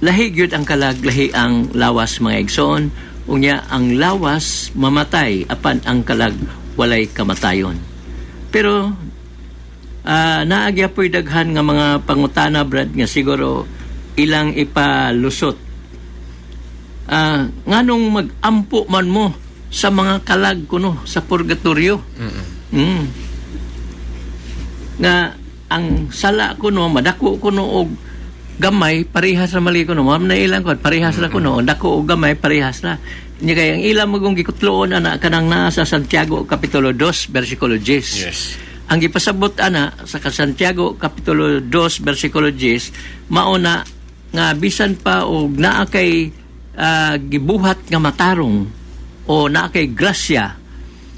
lahi gyud ang kalag, lahi ang lawas, mga igsoon. Unya ang lawas mamatay apan ang kalag walay kamatayon. Pero naagya po'y daghan nga mga pangutana, Brad, nga siguro ilang ipalusot. Nganong mag-ampo man mo sa mga kalag kuno sa purgatorio? Nga ang sala kuno madako kuno og gamay, parehas ra mali kuno. Mao na ilang kuan, parehas ra kuno, dako og gamay, parehas ra. Nya kay ang ilang magong gikutloon ana kanang naa sa Santiago kapitulo 2 bersikulo 10. Ang gipasabot ana sa Santiago kapitulo 2 bersikulo 10 mao na nga bisan pa og naa kay gibuhat nga matarong o naa kay grasya,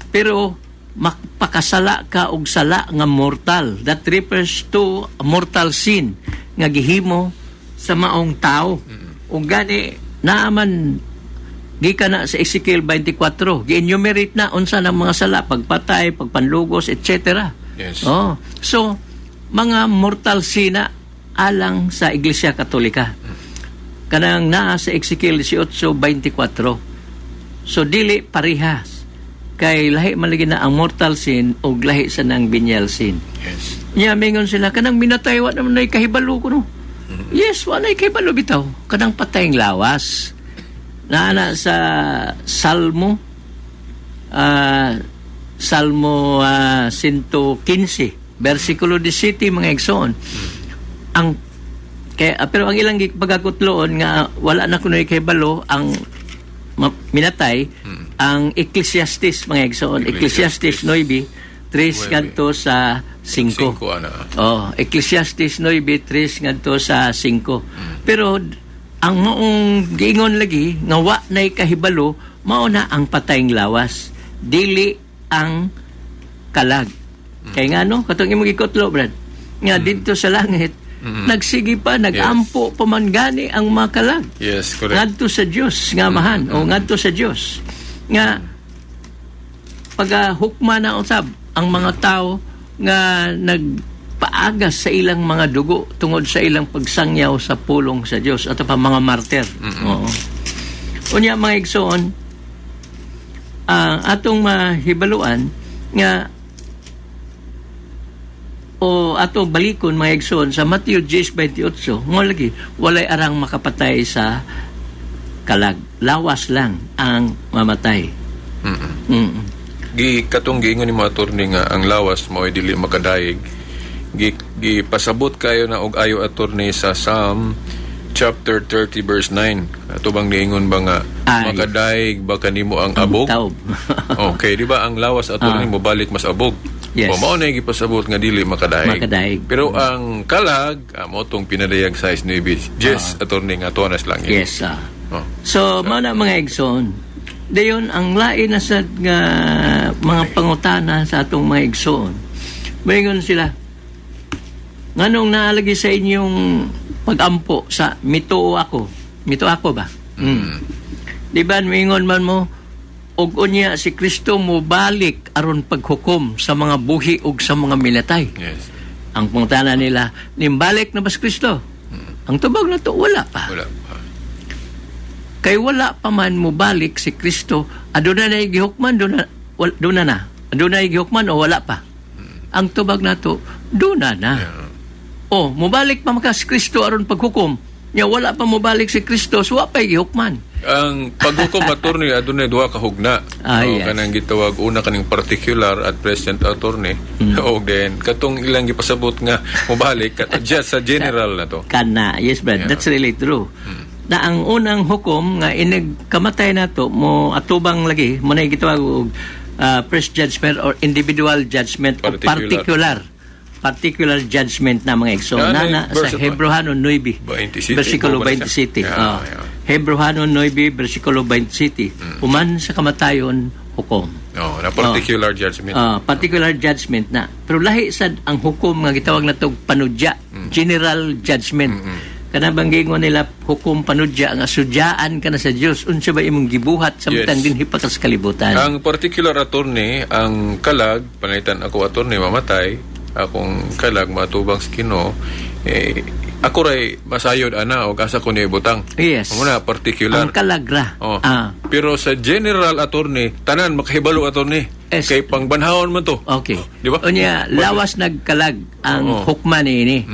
pero makapakasala ka og sala nga mortal. That refers to a mortal sin nga gihimo sa maong tao. Ug gani naaman gikan na sa Ezekiel 24, gi-enumerate na unsa ng mga sala: pagpatay, pagpanlugos, etc. Oh, so mga mortal sin na alang sa Iglesia Katolika kanang naa sa Ezekiel 18:24. So dili parehas kay lahi man lagi na ang mortal sin ug lahi sa nang venial sin. Nya mingon sila kanang minatay wa naman nay kahibalo kuno. Yes, wa nay kahibalo bitaw. Kanang patayng lawas. Naa sa Salmo Salmo 115 versikulo 17, mga igsoon. Ang kaya pero ang ilang pagkakutloon nga wala na kunoy kahibalo ang minatay, ang Ecclesiastes, mga igsoon, Ecclesiastes 9:3 ngadto sa 5. Singko ana. Oh, Ecclesiastes 9:3 ngadto sa 5. Pero ang maong giingon lagi nga wa nay kahibalo mao na ang patayng lawas, dili ang kalag. Kay ngano katong imong gikutlo, Brad, nga didto sa langit nagsige pa, nagampo pa man gani ang mga kalag Yes, correct. ngadto sa Dios nga amahan o ngadto sa Dios nga pagahukma na usab ang mga tao nga nagpaagas sa ilang mga dugo tungod sa ilang pagsangyaw sa pulong sa Dios at pa mga martir. Oo. Unya, mga igsoon, ang atong mahibaluan nga o ato balikon, mga igsoon, sa Matthew 10:28 mo lagi walay arang makapatay sa kalag, lawas lang ang mamatay. Gi katong giingon nimo, attorney, nga ang lawas mo ay dili makadayeg. Gi gipasabot kayo na og ayo, attorney, sa Psalm chapter 30 verse 9. Ato bang niingon ba nga Ay. Makadaig ba kanimo ang abog? Taob. Okay, di ba ang lawas, attorney, mo balik mas abog? Yes. O mao na yung gipasabot nga dili makadaig. Makadaig. Pero ang kalag, mao tong pinadayag sa 9. Yes, attorney, nga tuwa lang. Yes. Oh. So, mao na, mga igsoon. Dayon ang lain na sad nga mga pangutana sa atong mga igsoon. Moingon sila, nganong naalagi sa inyong pagampo sa mituo ako? Mituo ako ba? Di ba moingon man mo og unya si Kristo mo balik aron paghukom sa mga buhi ug sa mga minatay? Ang pangutana nila, nimbalik na ba si Kristo? Ang tubag na to, wala pa. Wala pa. Kay wala pa man mobalik si Kristo, aduna na gihukman, duna na. Aduna gihukman o wala pa? Ang tubag nato, duna na. O, mobalik pa maka si Kristo aron paghukom. Nya wala pa mobalik si Kristo, so wa pa gihukman. Ang paghukom, attorney, adunay duha ka hugna. Ah, O, yes. kanang gitawag una kaning particular at present, attorney. O then katong ilang gipasabot nga mobalik kato just sa general na to. Kana, yes, Brad, that's really true. Na ang unang hukom nga inig kamatay nato mo atubang lagi mo na gitawag og first judgment or individual judgment o Particular. particular. Particular judgment na, mga igsoon. Ano Na, yung na sa verse ito? Hebrohano 9. 27, Versikulo mo ba na siya? 27. Yeah, Oh. yeah. Hebrohano 9, versikulo 27. Human sa kamatayon, hukom. Oh, na particular judgment. Ah, particular judgment na. Pero lahi sad ang hukom nga gitawag natog panudya, general judgment. Kana bang giingon nila hukom panudya nga sudyaan ka na sa Dios unsa ba imong gibuhat samtang dinhi pa ka sa kalibutan. Ang particular, attorney, ang kalag, panaitan ako, attorney, mamatay, akong kalag matubang sa Ginoo, eh, ako ray masayod ana o asa ko ni butang. Yes. Mao na particular. Ang kalagra. Oh. Ah, Pero sa general, attorney, tanan makahibalo, attorney. Yes. Kay pangbanhawon man to. Okay. Di ba? Unya, lawas nagkalag ang hukma niini.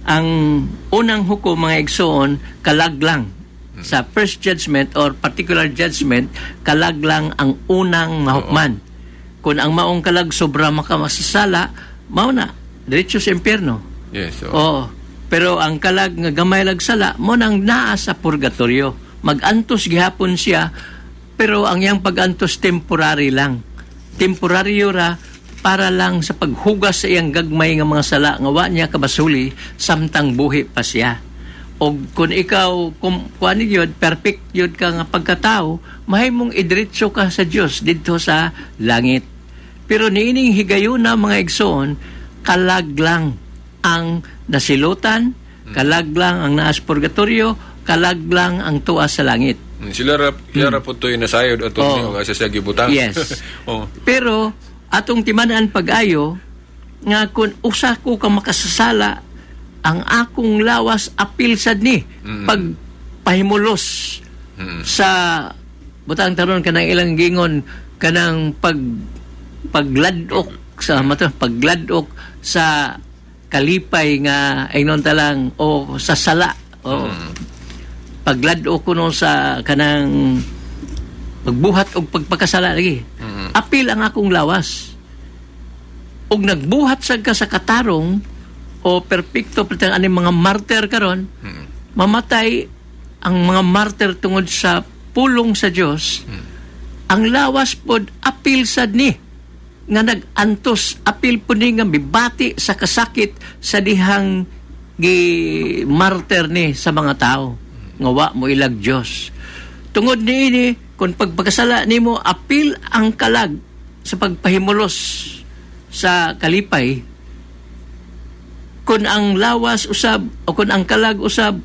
Ang unang hukom, mga igsoon, kalag lang. Sa first judgment or particular judgment, kalag lang ang unang mahukman. Kung ang maong kalag sobra makamasasala, mao na, diretso sa impyerno. Yes. Oh. Oo. Pero ang kalag nga gamay lag sala, mo nang naa sa purgatorio. Magantos gihapon siya, pero ang iyang pagantos temporary lang. Temporaryo ra para lang sa paghugas sa iyang gagmay nga mga sala nga wa niya kabasuli samtang buhi pa siya. O kung ikaw kung kuan yun, perfect yun ka nga pagkatao, mahimong idiretso ka sa Dios didto sa langit. Pero niining higayuna, mga igsoon, kalag lang ang nasilutan, kalag lang ang naas purgatorio, kalag lang ang tuwa sa langit. Sila ra po to'y nasayod, attorney, o asa siya gibutang. Yes. Oh. Pero atong timan-an pag-ayo nga kung usa ko ka makasasala, ang akong lawas apil sad ni pag pahimulos sa butang taron kanang ilang gingon kanang pagladok sa mato, pagladok sa kalipay nga ingnon talang o sa sala o pagladok kuno sa kanang pagbuhat og pagpakasala lagi. Apil ang akong lawas. Og nagbuhat sad ka sa katarong o perpekto pretang ani mga martyr karon, mamatay ang mga martyr tungod sa pulong sa Dios. Ang lawas pod apil sad ni nga nag-antos, apil pod ni nga mibati sa kasakit sa dihang gi martyr ni sa mga tao nga wa mo ilag Dios. Tungod niini, kung pagpakasala nimo apil ang kalag sa pagpahimulos sa kalipay, kung ang lawas usab o kung ang kalag usab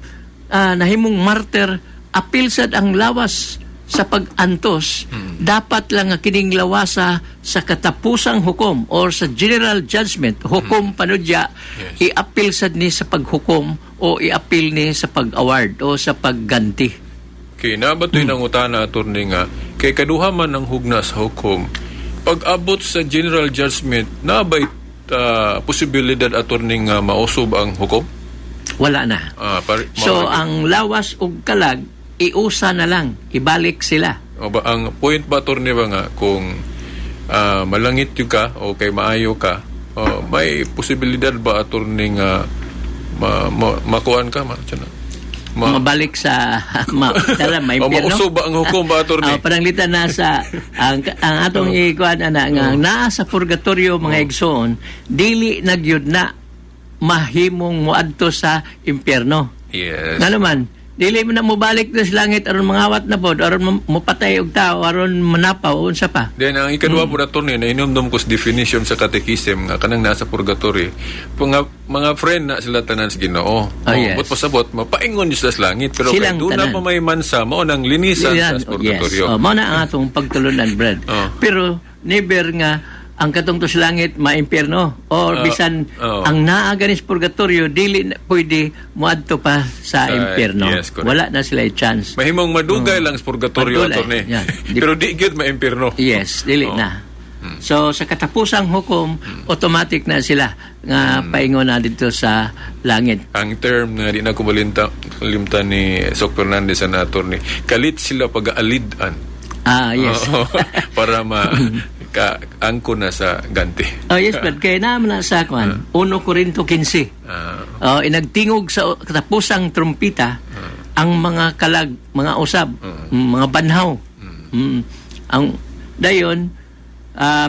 nahimong martyr, apil sad ang lawas sa pag-antos, dapat lang nga kining lawasa sa katapusang hukom or sa general judgment, hukom panudya, iapil sad ni sa paghukom o iapil ni sa pag-award o sa pagganti. Kay naa ba to'y nangutana, attorney, nga kay kaduha man ang hugna sa hukom. Pag abot sa general judgment, naa ba'y posibilidad, attorney, nga mausog ang hukom? Wala na. So ang lawas ug kalag iusa na lang, ibalik sila. O ba, ang point ba, attorney, ba nga kung malangit yung ka o kay maayo ka, o, may posibilidad ba, attorney, nga makuan ka ma, tiyan na? Mabalik sa tala may O impyerno. mausog ba ang hukom ba, attorney? Ah, pananglitan nasa ang atong ikuan ana nga naa sa purgatorio, mga igsoon, dili na gyud na mahimong moadto sa impyerno. Yes. Nga naman, dili mo na mobalik na sa langit aron mangawat na pod, aron mopatay og tao, aron manapaw, unsa pa. Then ang ikaduha po, attorney, na inumdum ko sa definition sa catechism nga kanang nasa purgatory, mga friend na sila tanan sa Ginoo. Oh, yes. But pasabot mapaingon sila sa langit pero kay Silang doon na tanan. pa may mansa mao nang linisan Yan, sa purgatorio. yes. Oh, mao na ang atong pagtulunan, Brad. Oh. Pero never nga ang katong sa langit maimpyerno or bisan ang naa gani sa purgatorio dili na pwede moadto pa sa impyerno. Yes, correct. Wala na sila chance. Mahimong madugay lang sa purgatorio, Madulay, attorney. yan. Pero di gyud maimpierno. Yes, dili na. So sa katapusang hukom, automatic na sila nga paingon na dito sa langit. Ang term na di na ko malimtan ni Sok Fernandez na attorney, kalit sila pag-aalid-an. Ah, yes. Oo, para ma ka angko na sa ganti. Oh, yes, but kaya naman na sa kwan, 1 Corinto 15. Oh, inagtingog sa katapusang trumpita ang mga kalag, mga usab, mga banhaw. Ang dayon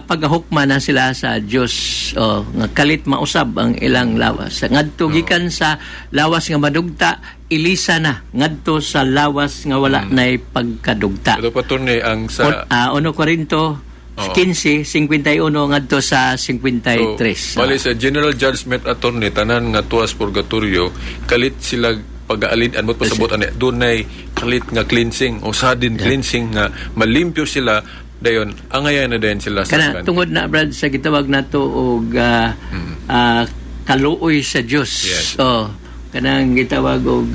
Pagahukma na sila sa Dios, oh, nga kalit mausab ang ilang lawas. Ngadto gikan sa lawas nga madugta, ilisa na ngadto sa lawas nga wala nay pagkadugta. Ito pa, attorney, ang sa 1 Corinto 15, 51 ngadto sa 53. So, bali sa general judgment, attorney, tanan nga tuas purgatorio, kalit sila pag-aalid-an mo pasabot ani dunay kalit nga cleansing o sudden cleansing nga malimpyo sila, dayon angayan na dayon sila sa Kana kan. tungod na, Brad, sa gitawag nato og kaluoy sa Dios. Oh, kanang gitawag og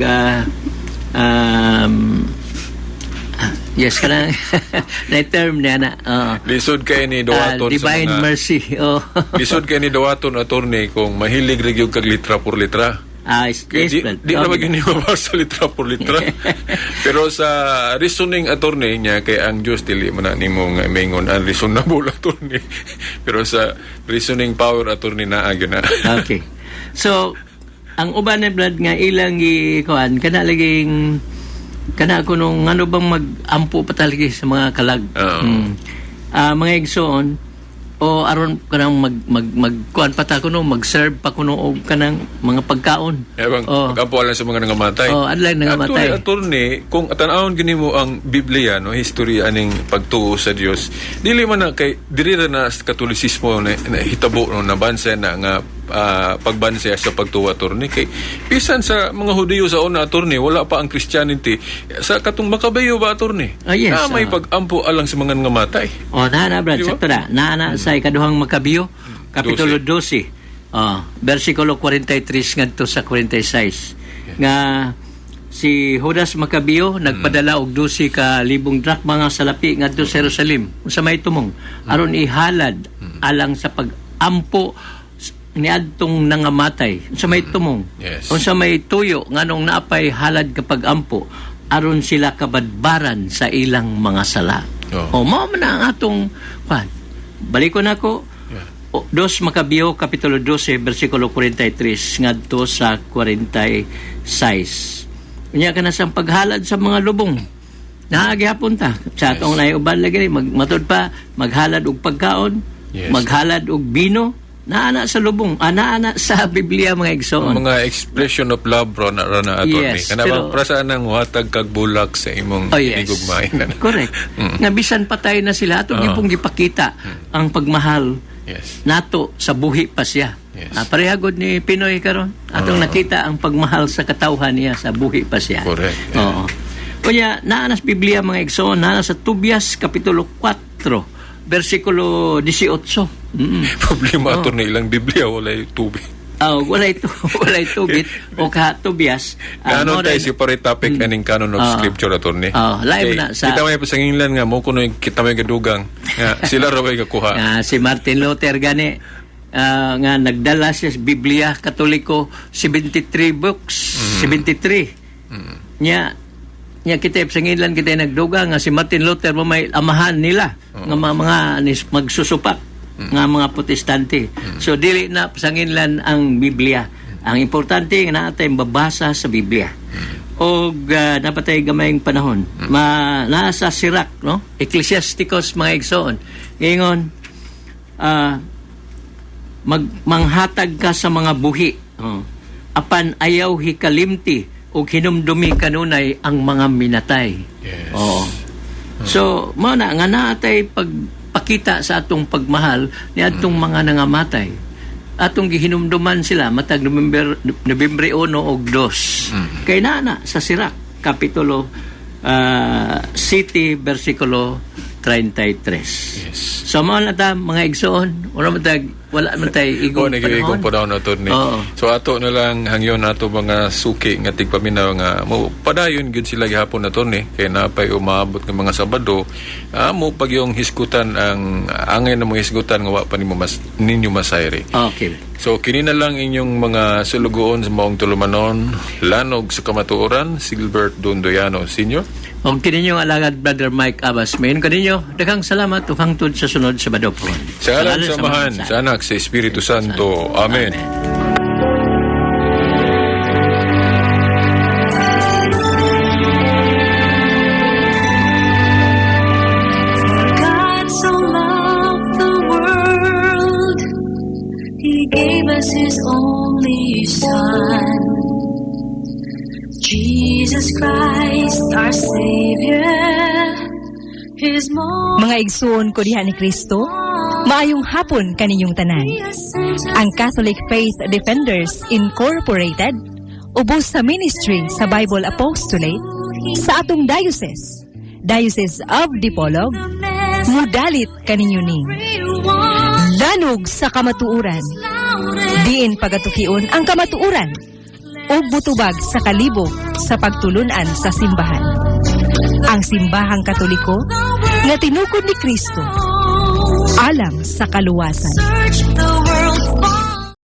yes, kanang na term niya na. Oh. Lisod kay ni dawaton sa divine mga mercy. Oh. Lisod kay ni dawaton, attorney, kung mahilig ra gyud kag litra por litra. Ah, Kaya yes, di, Brad. di na ba mabasa litra por litra. Pero sa reasoning, attorney niya, kay ang Diyos dili man na nimo nga maingon ang reasonable, attorney. Pero sa reasoning power, attorney, naa gyud na. Okay. So, ang uban ni Brad nga ilang gi kuan kana laging kana kuno ngano bang mag-ampo pa talagi sa mga kalag. Oo. Ah, mga igsoon, o aron kanang mag mag mag kuan pa ta kuno, mag-serve pa kuno og kanang mga pagkaon. Eh bang Oh. pag-ampo lang sa mga nangamatay. Oh, adlay nangamatay. Actually, attorney, kung tan-awon gini mo ang Biblia, no, history aning pagtuo sa Dios, dili man na kay diri ra na sa Katolisismo na hitabo, no, nabansa na nga pagbansa sa pagtuo, attorney, kay bisan sa mga Hudiyo sa una, attorney, wala pa ang Christianity sa katong Makabayo ba, attorney? Ah, yes, Na may pag-ampo alang sa mga nangamatay. Oh, naa na, Brad, Di ba? sakto na. Naa na sa ikaduhang Makabiyo, kapitulo 12. Oh, versikulo 43 ngadto sa 46. Nga si Judas Macabeo nagpadala og 12 ka libong drakma nga salapi ngadto sa Jerusalem. Unsa may tumong? Aron ihalad alang sa pag-ampo niadtong nangamatay. Unsa may tumong? Unsa may tuyo nganong naapay halad kapag ampo? Aron sila kabadbaran sa ilang mga sala. Oh. O mao man na ang atong kwan. Balikon nako. O, Dos Macabeo kapitulo 12 versikulo 43 ngadto sa 46. Unya kana sa paghalad sa mga lubong. Naa gihapon ta sa atong naiuban lagi ni matud pa maghalad og pagkaon, maghalad og bino, naa na sa lubong, naa na sa Biblia, mga igsoon. Ang mga expression of love bro na ra na, attorney. Yes, Kana pero bang prasaan ang muhatag kag bulak sa imong hinigugmain? Correct. Nga bisan patay na sila, atong gipong gipakita ang pagmahal nato sa buhi pa siya. Ah, pareha gud ni PNoy karon. Atong nakita ang pagmahal sa katawhan niya sa buhi pa siya. Oo. Unya, naa na sa Biblia, mga igsoon, naa na sa Tobias kapitulo 4 versikulo 18. Problema, attorney, ilang Biblia walay tubig. Oh, walay tubit o ka Tobias. Kanon mo tayo si pare topic aning canon of scripture, attorney. Oh, live Kay na sa kita may pasanginglan nga mo kuno kita may gadugang nga sila ra way gakuha. Nga si Martin Luther gani nga nagdala siya sa Biblia Katoliko, 73 books, 73. Nya nya kita sa ngilan kita nagduga nga si Martin Luther mo may amahan nila nga mga magsusupak nga mga Protestante. So dili na pasanginlan ang Biblia. Ang importante nga naa tay babasa sa Biblia. Og napatay gamayng panahon. Ma naa sa Sirach, no? Ecclesiasticus, mga igsoon. Ingon manghatag ka sa mga buhi. Oh. Apan ayaw hikalimti og hinumdumi kanunay ang mga minatay. Oo. So, mao na nga naa tay pagpakita sa atong pagmahal ni atong mga nangamatay. Atong gihinumduman sila matag Nobyembre 1 og 2. Kay naa na sa Sirach kapitulo 7 versikulo 33. So mao na ta, mga igsoon, wala man tay Igong igong nag-igong panahon. panahon, attorney. Oo. So ato na lang hangyon ato mga suki nga tigpaminaw nga mo padayon gyud sila gihapon, attorney, kay napay umaabot nga mga Sabado, mo pag yung hisgutan ang angay na mo hisgutan nga wa pa nimo mas ninyo masayri. So kini na lang inyong mga sulugoon sa maong tulumanon, lanog sa kamatuoran, Silbert Dondoyano Sr. Og kini inyong alagad, Brother Mike Abbas. Mayon kaninyo, daghang salamat ug hangtod sa sunod Sabado po. Sa ngalan sa Amahan, sa Anak, sa Espiritu Santo. Amen. Amen. For God so loved the Jesus Christ, our Savior. His most Mga igsuon ko diha ni Kristo, maayong hapon kaninyong tanan. Ang Catholic Faith Defenders Incorporated, ubos sa ministry sa Bible Apostolate sa atong diocese, Diocese of Dipolog, mudalit kaninyo ning Lanog sa Kamatuoran. Diin pagatukion ang kamatuoran ug mutubag sa kalibog sa pagtulunan sa simbahan. Ang Simbahang Katoliko nga tinukod ni Kristo alang sa kaluwasan. Search the world.